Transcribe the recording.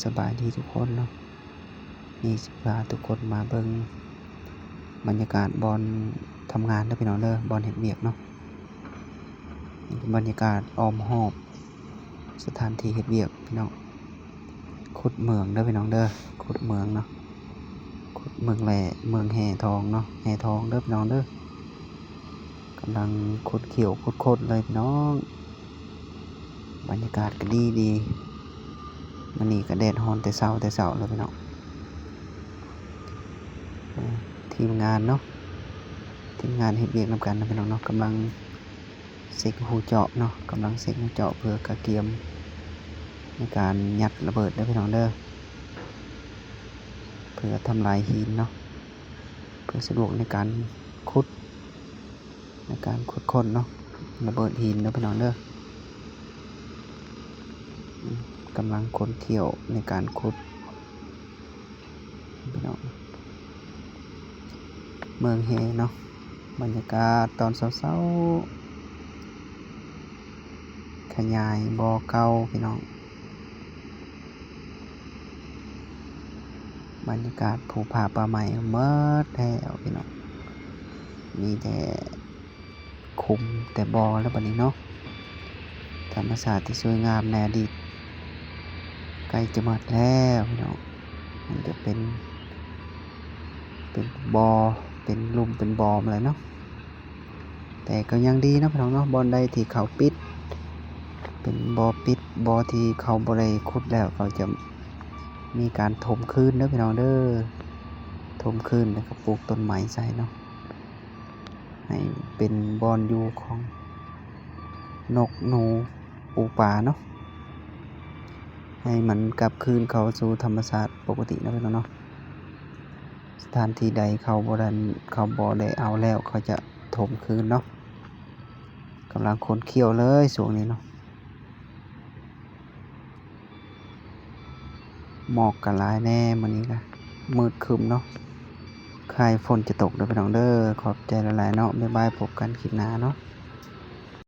ສະບາຍດີທຸກຄົນເນາະ ນີ້ຊິພາທຸກຄົນມາເບິ່ງບັນຍາກາດບ່ອນທຳງານເດີພີ່ນ້ອງເດີ ບ່ອນເຮັດວຽກເນາະ ນີ້ເປັນບັນຍາກາດອ້ອມຮອບສະຖານທີ່ເຮັດວຽກພີ່ນ້ອງ ຂຸດເໝືອງເດີພີ່ນ້ອງເດີ ຂຸດເໝືອງເນາະ ຂຸດເໝືອງແຮ່ ເໝືອງແຮ່ທອງເນາະ ແຮ່ທອງເດີພີ່ນ້ອງເດີ ກຳລັງຂຸດຂ້ຽວຂຸດຄົ້ນເລີຍພີ່ນ້ອງ ບັນຍາກາດກໍດີດີ ມື້ນີ້ກໍແດດຮ້ອນແຕ່ເຊົ້າແຕ່ເຊົ້າເລີຍພີ່ນ້ອງ ທີມງານເນາະ ທີມງານເຮັດວຽກນຳກັນເນາະພີ່ນ້ອງເນາະ ກຳລັງເຊັກຮູເຈາະເນາະ ກຳລັງເຊັກຮູເຈາະເພື່ອກະກຽມໃນການຍັດລະເບີດເດີພີ່ນ້ອງເດີ ເພື່ອທຳລາຍຫີນເນາະ ເພື່ອສະດວກໃນການຂຸດ ໃນການຂຸດຄົ້ນເນາະ ລະເບີດຫີນເດີພີ່ນ້ອງເດີ ກຳລັງຂົນຂ້ຽວໃນການຂຸດ ພີ່ນ້ອງ ເໝືອງແຮ່ເນາະ ບັນຍາກາດຕອນເຊົ້າໆ ຂະຫຍາຍບໍ່ເກົ່າພີ່ນ້ອງ ບັນຍາກາດພູຜາປ່າໄມ້ໝົດແລ້ວພີ່ນ້ອງ ມີແຕ່ຂຸມແຕ່ບໍ່ແລ້ວບັດນີ້ເນາະ ທຳມະຊາດທີ່ສວຍງາມໃນອະດີດ ໃກ້ຈະໝົດແລ້ວພີ່ນ້ອງ ມັນຈະເປັນ ເປັນບໍ່ ເປັນລຸ່ມເປັນບໍ່ມາແລ້ວເນາະ ແຕ່ກໍຍັງດີເນາະພີ່ນ້ອງເນາະ ບ່ອນໃດທີ່ເຂົາປິດ ເປັນບໍ່ປິດ ບໍ່ທີ່ເຂົາບໍ່ໄດ້ຂຸດແລ້ວ ເຂົາຈະມີການຖົມຄືນເດີພີ່ນ້ອງເດີ ຖົມຄືນແລ້ວກໍປູກຕົ້ນໄມ້ໃສ່ເນາະ ໃຫ້ເປັນບ່ອນຢູ່ຂອງນົກໜູ ປູປາເນາະ ໃຫ້ມັນກັບຄືນເຂົ້າສູ່ທຳມະຊາດປົກກະຕິເນາະພີ່ນ້ອງເນາະ ສະຖານທີ່ໃດເຂົາບໍ່ໄດ້ ເຂົາບໍ່ໄດ້ເອົາແລ້ວ ເຂົາຈະຖົມຄືນເນາະ ກຳລັງຂົນຂ້ຽວເລີຍຊ່ວງນີ້ເນາະ ໝອກກໍຫຼາຍແດ່ ມື້ນີ້ກໍມືດຄຶ້ມເນາະ ຄ້າຍຝົນຈະຕົກເດີພີ່ນ້ອງເດີ ຂອບໃຈຫຼາຍໆເນາະ ບາຍບາຍ ພົບກັນຄລິບໜ້າເນາະ.